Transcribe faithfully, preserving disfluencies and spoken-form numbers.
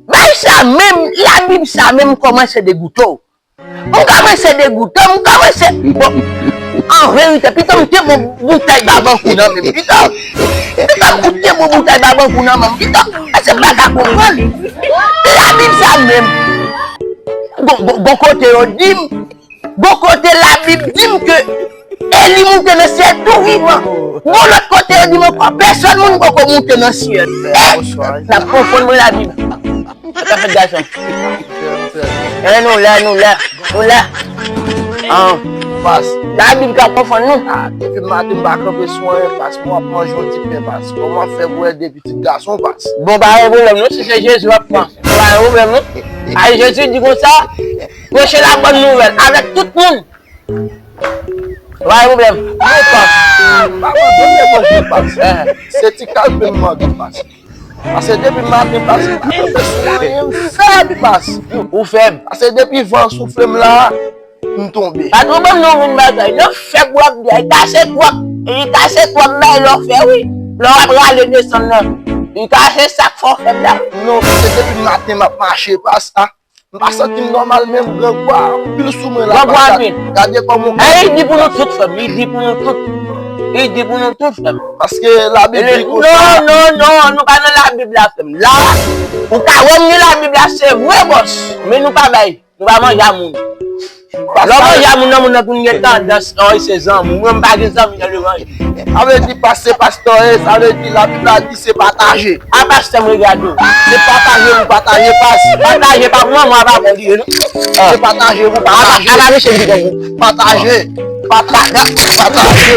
Bay sa menm, Labib sa menm kòmanse degoute w. M kòmanse degoute w, m kòmanse, bon, an verite, pito m te bon boutèy babankou nan men m, pito. Pito m te bon boutèy babankou nan men m, pito. Èske m pa ka konprann? Labib sa menm. Gon, gon, gon kote yo di m, gon kote Labib di m ke Eli moute nan syèl tou vivan. Gon lòt kote yo di m ankò, pèsonn moun poko moute nan syèl. Eh, n ap konfonn mwen Labib. Sa ka fèt gason. Eh, nou la, nou la, nou la. Ah, pas. Labib ka konfonn nou. Ah, depi maten m pa kanpe sou anyen, pas, mwen ap manje yon ti pen, pas. Kòman fè pou ede pitit gason, pas? Bon, pa gen pwoblèm, non, si se Jezi w ap pran. Pa gen pwoblèm, non. Ay, Jezi di konsa, preche la bòn nouvèl avèk tout moun. Pa gen pwoblèm. Non, pas. Pa mande levanjil, pas. Eh. Se ti kalpe m mande, pas. Paske depi maten, pas, m pa kanpe sou anyen, m fèb, pas. Ou fèb. Paske depi van soufle m la, m tonbe. Pa twò ban m non moun bagay. Non, fèb w ap di, li kase twòp. Li kase twòp bay lè w fè, wi. Lè w ap rale desann nan. Li kase sa k fè w fèb la. Non, paske depi maten, m ap mache, pas. M pa santi m nòmal menm, grangou a anpil sou mwen la. Grangou a anpil. Gade kòman. Eh, li di pou nou tout, frè m. Li di pou nou tout. Li di pou nou tout, frè m. Paske Labib di konsa. Non, non, non, nou pa nan Labib la, frè m. La, ou ka wè m li Labib la, se vre, bòs. Men nou pa bay. Nou pa manje a moun. Lè w manje a moun nan, moun nan konn gen tandans, ann, se zanmi w. Mwen, m pa gen zanmi nan levanjil. Sa vle di, pas, se pastè w ye, sa vle di Labib la di se pataje. A pastè m regrade w. Se pataje pou pataje, pas. Pataje pa pou manman, pa pou li ye, non. Se pataje pou pataje. A pa mesye m di konsa. Pataje. Pataje. Pataje.